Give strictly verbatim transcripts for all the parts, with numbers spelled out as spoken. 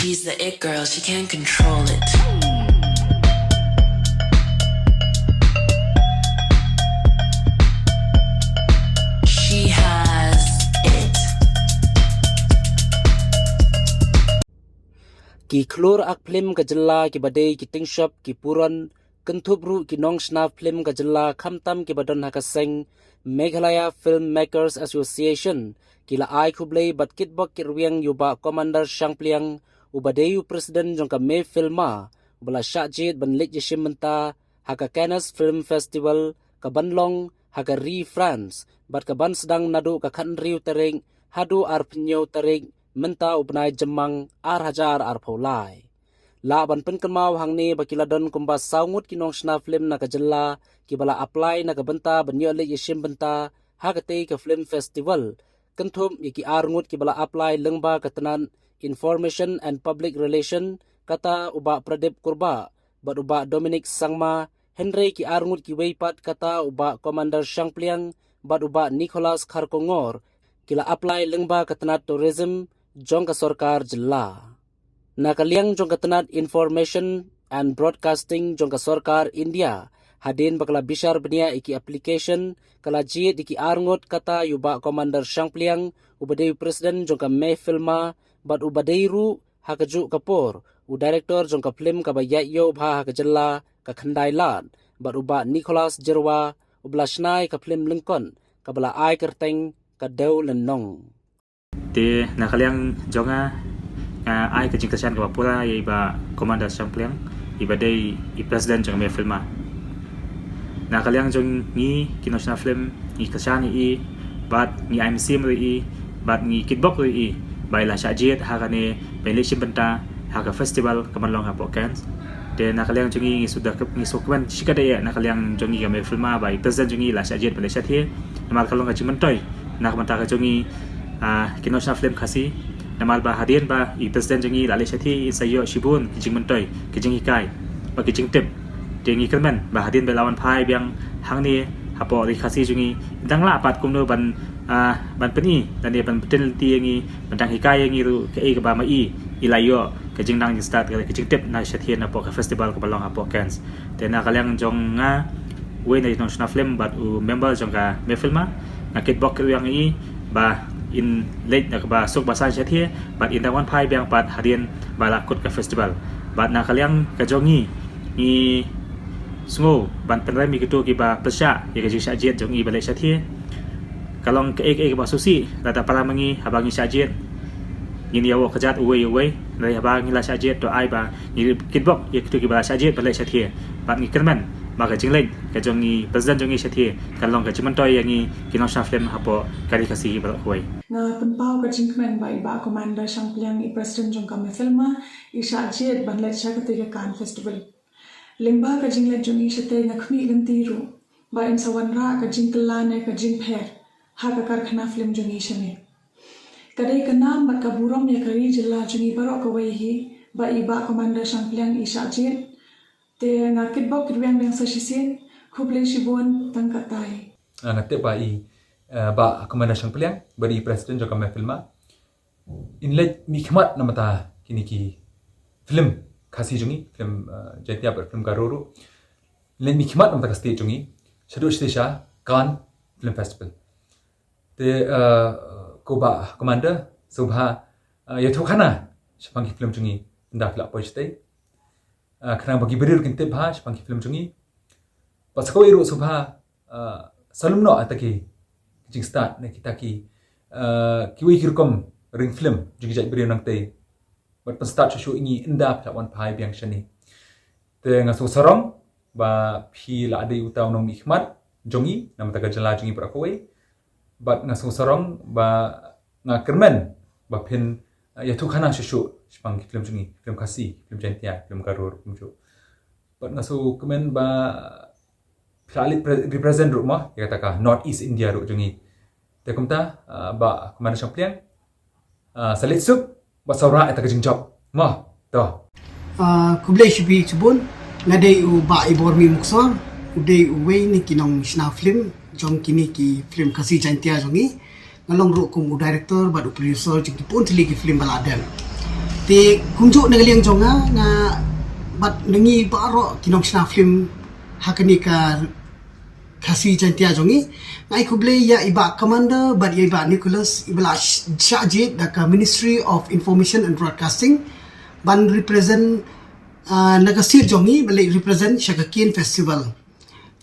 She's the it girl, she can't control it. She has it. Ki khlur ak phlim ka jylla kiba dei ki tyngshop ki puron, kynthup ruh ki nongshna phlim ka jylla khamtam kiba don ha ka seng Meghalaya Filmmakers Association, ki la ai khublei bad kitbok kitrwiang ïa u Bah Commander Shangpliang, uba dei u president jong ka MeFILMA, uba la shah jied ban leit ïashim bynta ha ka Cannes Film Festival, ka ban long ha ka ri France, bad ka ban sdang naduh ka khathynriew tarik haduh arphew hynñiew tarik mynta u bnai Jymmang ar hajar arphew lai. Lah ban pynkynmaw hangne ba ki la don kumba saw ngut ki nongshna phlim na ka jylla kiba la apply na ka bynta ban ïoh leit ïashim bynta ha katei ka film festival, kynthup ïa ki ar ngut kiba la apply lyngba ka tnat Information and Public Relation, kata u Bah Pradip Kurbah bad u Bah Dominic Sangma, hynrei ki ar ngut kiwei pat, kata u Bah Commander Shangpliang bad u Bah Nicholas Kharkongor, ki la apply lyngba ka tnat Tourism jong ka sorkar jylla. Na ka liang jong ka tnat Information and Broadcasting jong ka sorkar India, hadien ba ka la bishar bniah ïa ki application, ka la jied ïa ki ar ngut, kata ïa u Bah Commander Shangpliang, uba dei u president jong ka MeFILMA, bad uba dei ruh ha kajuh ka por u director jong ka phlim kaba ïaid ïew bha ha ka jylla, Ka Khyndai Lad, bad u Bah Nicholas Jyrwa, uba la shna ïa ka phlim Lyngkot kaba la ai kyrteng Ka Dewlynnong. Te na ka liang jong nga, nga ai ka jingkyrshan kaba pura ïa i Bah Commander Shangpliang, iba dei i president jong ka MeFILMA. Na ka liang jong ngi ki nongshna phlim, ngi kyrshan ïa i, bad ngi ai mynsiem ruh ïa i, bad ngi kitbok ruh ïa i ba i la shah jied ha kane ban leit shim bynta ha ka festival ka ban long hapoh Cannes. Te na ka liang jong ngi, ngi shu da, ngi sngewkmen shikatdei ïa na ka liang jong ngi ka MeFILMA ba i president jong ngi la shah jied ban leit shathie. Namar ka long ka jingmyntoi na ka bynta ka jong ngi, ah, ki nongshna phlim Khasi. Namar ba hadien ba i president jong ngi la leit shathie, in sa ïoh shibun ki jingmyntoi, ki jinghikai bad ki jingtip. Te ngi kyrmen ba hadien ba i la wan phai biang hangne hapoh ri Khasi jong ngi, dang lah pat kumno ban, ah, ban pyni lane ban pyntip lynti ïa ngi, ban dang hikai ïa ngi ruh kaei kaba ma i i la ïoh ka jingnang jingstad, ka jingtip na shathie napoh ka festival kaba long hapoh Cannes. Te na ka liang jong nga, uwei na ki nongshna phlim bad u member jong ka MeFILMA, nga kitbok kitwiang ïa i ba in leit na kaba suk ba saiñ shathie, bad in dang wan phai biang pat hadien ba la kut ka festival. Bad na ka liang ka jong ngi, ngi sngew ban pynrem ïa kito kiba pyrshah ïa ka jingshah jied jong ngi ban leit shathie. Ka long kaei kaei kaba sngewsih, lada para ma ngi haba ngi shah jied, ngin ïa wad kjat uwei uwei, hynrei haba ngi la shah jied, to ai ba ngi kitbok ïa kito kiba la shah jied ban leit shathie. Bad ngi kyrmen ba ka jingleit ka jong ngi president jong ngi shathie kan long ka jingmyntoi ïa ngi ki nongshna phlim hapoh ka ri Khasi baroh kawei. Nga pynpaw ka jingkmen ba i Bah Commander Shangpliang, i president jong ka MeFILMA, i shah jied ban leit sha katei ka Cannes Festival. Lyngba ka jingleit jong i shatei, nga khmih lynti ruh ba in sa wanrah ka jingkylla ne ka jingpher ha ka karkhana phlim jong i shane. Ka dei ka nam bad ka burom ïa ka ri jylla jong i baroh kawei hi ba i Bah Commander Shangpliang i shah jied. Te nga kitbok kitwiang biang sa shisien, khublei shibun, tang katei. Ah, nga tip ba i, eh, Bah Commander Shangpliang, ba dei i president jong ka MeFILMA, in leit mihkhmat namar ta kine ki phlim Khasi jong ngi, phlim, eh, Jaintia bad phlim Garo ruh. In leit mihkhmat namar ta ka state jong ngi, shaduh shisha Cannes Film Festival. Te, eh, ko Bah Commander, sngewbha, eh, ïathuhkhana shaphang ki phlim jong ngi, ynda phi la poi shatei. Eh, khnang ba ki briew ruh kin tip bha shaphang ki phlim jong ngi. Bad sa kawei ruh sngewbha, eh, sa lum noh ïa kita ki jingstad ne kita ki, eh, kiwei ki rukom ring phlim jong ki jait briew nangtei. Bad pynstad shuh shuh ïa ngi ynda phi la wan phai biang shane. Te nga sngewsarong ba phi la dei uta u nongmihkhmat jong ngi namar ta ka jylla jong ngi baroh kawei. Bad nga sngewsarong ba nga kyrmen ba phin, eh, ïathuhkhana shuh shuh shaphang ki phlim jong ngi, phlim Khasi, phlim Jaintia, phlim Garo ruh kumjuh. Bad nga sngewkmen ba phi la leit pre-, represent ruh mo ïa kata ka North East India ruh jong ngi. Te kumta, ah, Bah Commander Shangpliang, ah, sa leit suk bad sa wanrah ïa kata ka jingjop mo. To. Ah, khublei shibun shibun, nga dei u Bah Ibormi Muksor, u dei uwei na ki nongshna phlim jong kine ki phlim Khasi Jaintia jong ngi. Nga long ruh kum u director bad u producer jong ki bun tylli ki phlim ba la dem. Te kumjuh na ka liang jong nga, nga bad na ngi baroh ki nongshna film ha kane ka Khasi Jaiñtia jong ngi, nga ai khublei ïa i Bah Commander bad ïa i Bah Nicholas, iba la sh- shah jied da ka Ministry of Information and Broadcasting ban represent, ah, na ka seat jong ngi, ban leit represent sha ka Cannes Festival.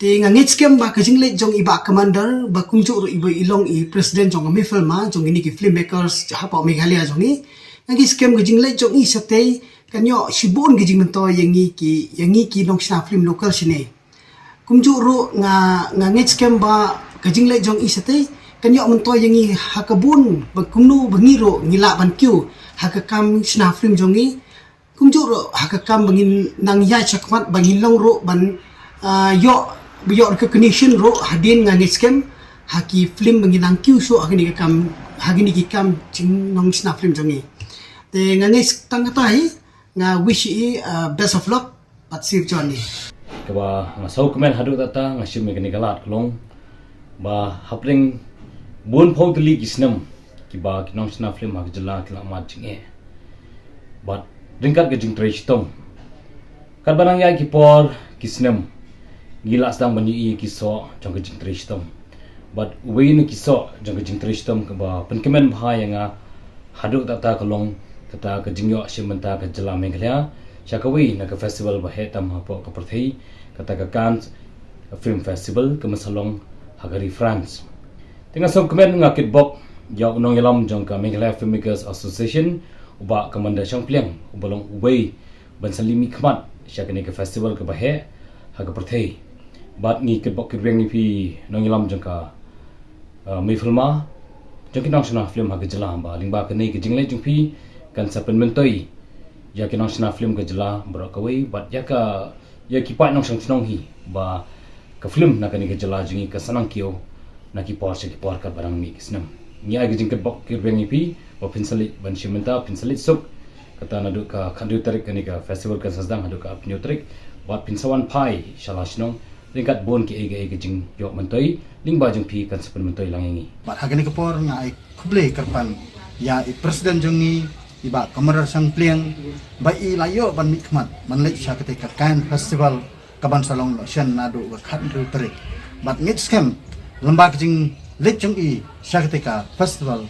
Te nga ngeit skhem ba ka jingleit jong i Bah Commander, ba kumjuh ruh iba i long i president jong ka MIFLMA, jong kine ki filmmakers hapoh Meghalaya jong ngi, nga ngeit skhem ka jingleit jong i shatei kan ïoh shibun ka jingmyntoi ïa ngi ki, ïa ngi ki nongshna film local shane. Kumjuh ruh nga, nga ngeit skhem ba ka jingleit jong i shatei kan ïoh myntoi ïa ngi ha ka bun, ba kumno ba ngi ruh ngi lah ban kiew ha ka kam shna film jong ngi. Kumjuh ruh ha ka kam ba ngin nang ïaid shakhmat, ba ngin long ruh ban, ah, ïoh, ïoh recognition ruh hadien, nga ngeit skhem, ha ki film ba ngin nang kiew shuh ha kine ki kam, ha kine ki kam jing nongshna film jong ngi. Te nga ngeit tang kata hi, nga wish i, ah, best of luck bad safe journey. Kaba nga sngewkmen haduh katta nga shim ïa kane ka lad ka long ba hapdeng bun phew tylli ki snem kiba ki nongshna film ha ka jylla ki la mad jingeh. Bad ryngkat ka jingtrei shitom, katba nang ïaid ki por ki snem, ngi la sdang ban ïohi ïa ki soh jong ka jingtrei shitom. Bad uwei na ki soh jong ka jingtrei shitom kaba pynkmen bha ïa nga haduh katta ka long kata ka jingïoh shim bynta ka jylla Meghalaya sha kawei na ka festival ba heh tam hapoh ka pyrthei, kata ka Cannes Film Festival, ka mynta long ha ka ri France. Te nga sngewkmen, nga kitbok ïa u nongïalam jong ka Meghalaya Filmmakers Association, u Bah Commander Shangpliang, uba long uwei ban sa leit mihkhmat sha kane ka festival kaba heh ha ka pyrthei. Bad ngi kitbok kitrwiang ïa phi nongïalam jong ka, uh, MIFLMA, jong ki nongshna film ha ka jylla, ba lyngba kane ka jingleit jong phi kan sa pynmyntoi ïa ki nongshna film ka jylla baroh kawei, bad ïa ka, ïa ki paid nongshong shnong hi, ba ka film na kane ka jylla jong ngi kan sa nang kiew na ki por sha ki por katba nang mih ki snem. Ngi ai ka jingkitbok kitrwiang ïa phi ba phin sa leit ban shim bynta, phin sa leit suk, kata naduh ka khathynriew tarik kane ka festival kan sa sdang haduh ka arphew tarik, bad phin sa wan phai sha la shnong ryngkat bun kiei kiei ki jingïoh myntoi, lyngba jong phi kan sa pynmyntoi lang ïa ngi. Bad ha kane ka por nga ai khublei kyrpang ïa i president jong ngi, i Bah Commander Shangpliang, ba i la ïoh ban mihkhmat ban leit sha katei ka Cannes Festival, kaban sa long noh shen naduh ka khathynriew tarik. Bad ngeit skhem, lyngba ka jingleit jong i sha katei ka festival,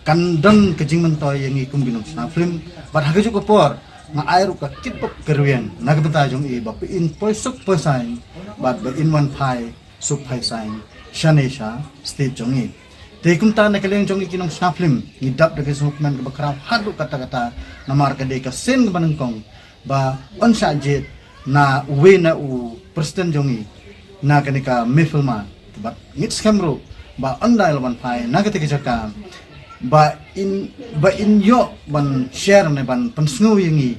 kan don ka jingmyntoi ïa ngi kum ki nongshna film. Bad ha kajuh ka por, nga ai ruh ka kitbok kitrwiang na ka bynta jong i ba phin poi suk poi saiñ, bad ba in wan phai suk phai saiñ shane sha state jong i. Te kumta na ka liang jong i ki nongshna film, ngi dap da ka sngewkmen kaba khraw haduh katta katta, namar ka dei ka sien kaba nyngkong ba yn shah jied na uwei na u president jong i na kane ka MIFLMA. Bad ngeit skhem ruh ba ynda i la wan phai na katei ka jaka, ba in, ba in ïoh ban share ne ban pynsngew ïa ngi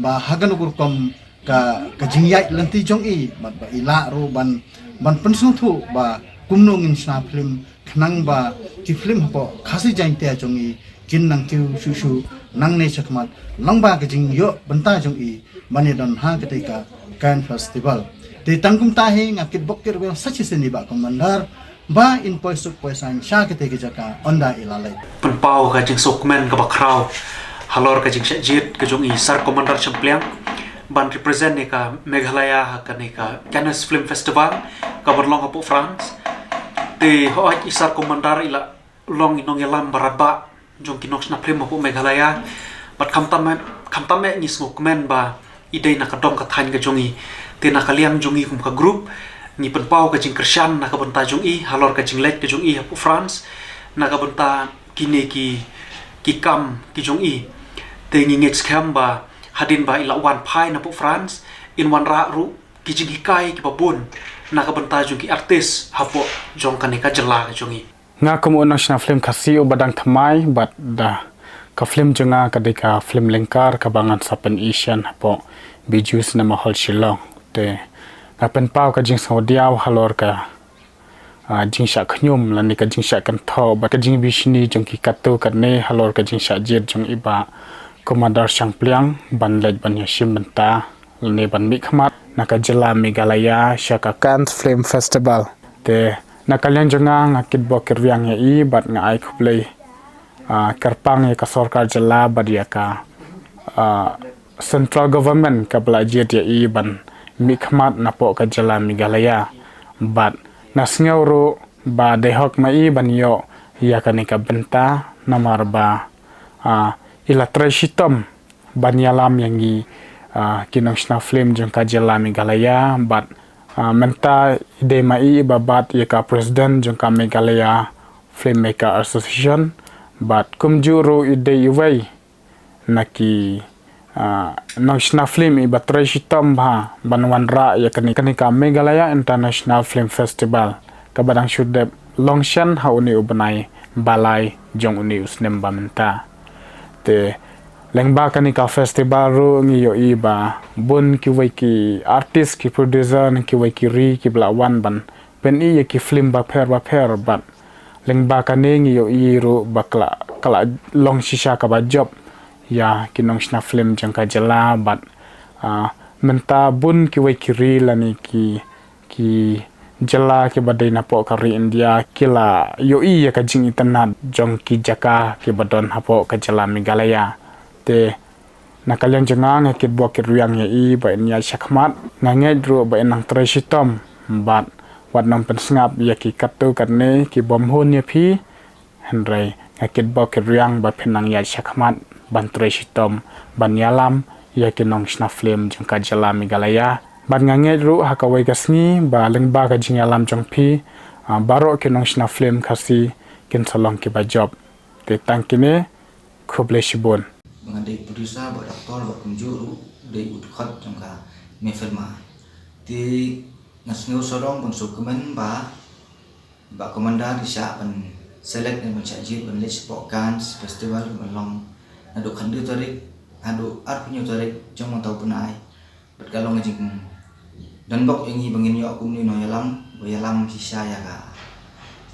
ba ha kano ka rukom ka, ka jingïaid lynti jong i, bad ba i lah ruh ban, ban pynsngewthuh ba kumno ngin shna film, khnang ba ki film hapoh Khasi Jaiñtia jong i kin nang kiew shuh shuh nangne shakhmat, lyngba ka jingïoh bynta jong i ban ïadon ha katei ka Cannes Festival. Te tang kumta hi, nga kitbok kitrwiang sa shisien ïa i Bah Commander ba in poi suk poi saiñ sha katei ka jaka ynda i la leit. Pynpaw ka jingsngewkmen kaba khraw halor ka jingshah jied ka jong i Sir Commander Shangpliang ban represent ïa ka Meghalaya ha kane ka Cannes Film Festival kaban long hapoh France. Te hooid, i Sir Commander i la long i nongïalam ba radbah jong ki nongshna film hapoh Meghalaya. Bad khamtam eh, khamtam eh ngi sngewkmen ba i dei na ka dong ka thaiñ ka jong i. Te na ka liang jong i kum ka group, ngi pynpaw ka jingkyrshan na ka bynta jong i halor ka jingleit ka jong i hapoh France, na ka bynta kine ki, ki kam ki jong i. Te ngi ngeit skhem ba hadien ba i la wan phai na hapoh France, in wanrah ruh ki jinghikai kiba bun na ka bynta jong ki artist hapoh jong kane ka jylla ka jong i. Nga kum u nongshna film Khasi uba dang thymmai, bad da ka film jong nga ka dei ka film lyngkar kaba ngan sa pyni shen hapoh Bijou Cinema Hall Shillong. Te nga pynpaw ka jingsngewdiaw halor ka, ah, jingshah khñium lane ka jingshah kynthoh bad ka jingbishni jong ki katto katne halor ka jingshah jied jong i Bah Commander Shangpliang ban leit ban ïashim bynta lane ban mihkhmat na ka jylla Meghalaya sha ka Cannes Film Festival. Te na ka liang jong nga, nga kitbok kitrwiang ïa i bad nga ai khublei, ah, kyrpang ïa ka sorkar jylla bad ïa ka ah, central government kaba la jied ïa i ban mihkhmat napoh ka jylla Meghalaya. Bad nga sngew ruh ba dei hok ma i ban ïoh ïa kane ka bynta namar ba, ah, i la trei shitom ban ïalam ïa ngi, ah, ki nongshna film jong ka jylla Meghalaya. Bad, ah, mynta i dei ma i iba bat ïa ka president jong ka Meghalaya Filmmaker Association. Bad kumjuh ruh i dei iwei na ki, ah, nongshna film iba trei shitom bha ban wanrah ïa kane, kane ka Meghalaya International Film Festival kaba dang shu dep long shen ha une u bnai ba lai jong une u snem ba mynta. Te lyngba kane ka festival ruh ngi ïohi ba bun kiwei ki artist, ki producer, kiwei ki ri kiba la wan ban pyni ïa ki film bapher bapher. Bad lyngba kane ngi ïohi ruh ba ka la, ka la long shisha kaba jop ïa ki nongshna film jong ka jylla. Bad, ah, mynta bun kiwei ki ri lane ki, ki jylla kiba dei napoh ka ri India ki la ïohi ïa ka jingitynnad jong ki jaka kiba don hapoh ka jylla Meghalaya. Te na ka liang jong nga, nga kitbok kitrwiang ïa i ba in ïaid shakhmat. Nga ngeit ruh ba in nang trei shitom bad wat nang pynsngap ïa ki katto katne ki bym hun ïa phi. Hynrei nga kitbok kitrwiang ba phin nang ïaid shakhmat ban trei shitom ban ïalam ïa ki nongshna film jong ka jylla Meghalaya. Bad nga ngeit ruh ha kawei ka sngi ba lyngba ka jingïalam jong phi, ah, baroh ki nongshna film Khasi kin sa long kiba jop. Te tang kine, khublei shibun. Ba nga dei producer bad actor bad kumjuh ruh dei u dkhot jong ka Mehfilma. Te nga sngew sarong ban sngewkmen ba, ba Commander i shah ban select ne ban shah jied ban leit shapoh Cannes Festival ban long naduh khyndai tarik haduh arphew hynñiew tarik jong mynta u bnai. Bad ka long ka jingdonbok ïa ngi ba ngin ïoh kumne u nongïalam ba ïalam shisha ïa ka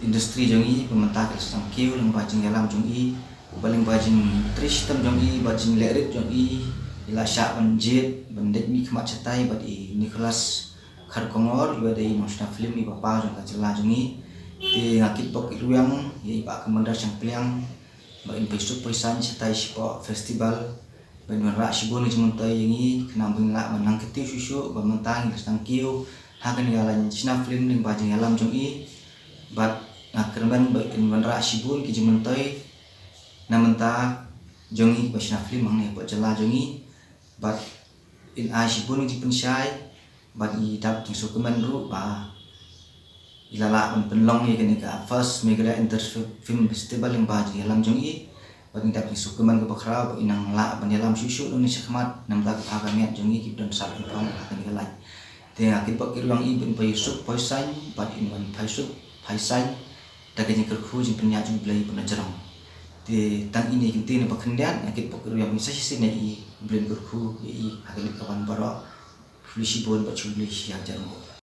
industry jong ngi ba mynta ka la sdang kiew lyngba jingïalam jong i, ba lyngba jingtrei shitom jong i bad jinglehrit jong i, i la shah ban jied ban leit mihkhmat shatai bad i Nicholas Kharkongor iba dei i nongshna film iba paw jong ka jylla jong ngi. Te nga kitbok kitrwiang ïa i Bah Commander Shangpliang ba in poi suk poi saiñ shatai shapoh festival. Ba in wanrah shibun ka jingmyntoi ïa ngi khnang ba ngin lah ban nang kyntiew shuh shuh ba mynta ngi la sdang kiew ha kane ka laiñ shna film lyngba jingïalam jong i. Bad nga kyrmen ba in wanrah shibun ki jingmyntoi na bynta jong ngi kiba shna film hangne hapoh jylla jong ngi. Bad in ai shibun ki jingpynshai. Bad ngi dap jingsngewkmen ruh ba i la lah ban pynlong ïa kane ka first Meghalaya Inter Film Festival lyngba jingïalam jong i. Bad ngi dap jingsngewkmen kaba khraw ba i nang lah ban ïalam shuh shuh nangne shakhmat namar ka bha ka miat jong i ki don sar pynpang ha kane ka laiñ. Te nga kitbok kitrwiang i ba in poi suk poi saiñ bad in wan phai suk phai saiñ da ka jingkyrkhu jingpynïaid jong U Blei ba na jrong. Te tang ine i kyntien ba khyndiat, nga kitbok kitrwiang i sa shisien ïa i, U Blei un kyrkhu ïa i ha ka leit ka wan baroh. Khublei shibun bad khublei shihajar nguh.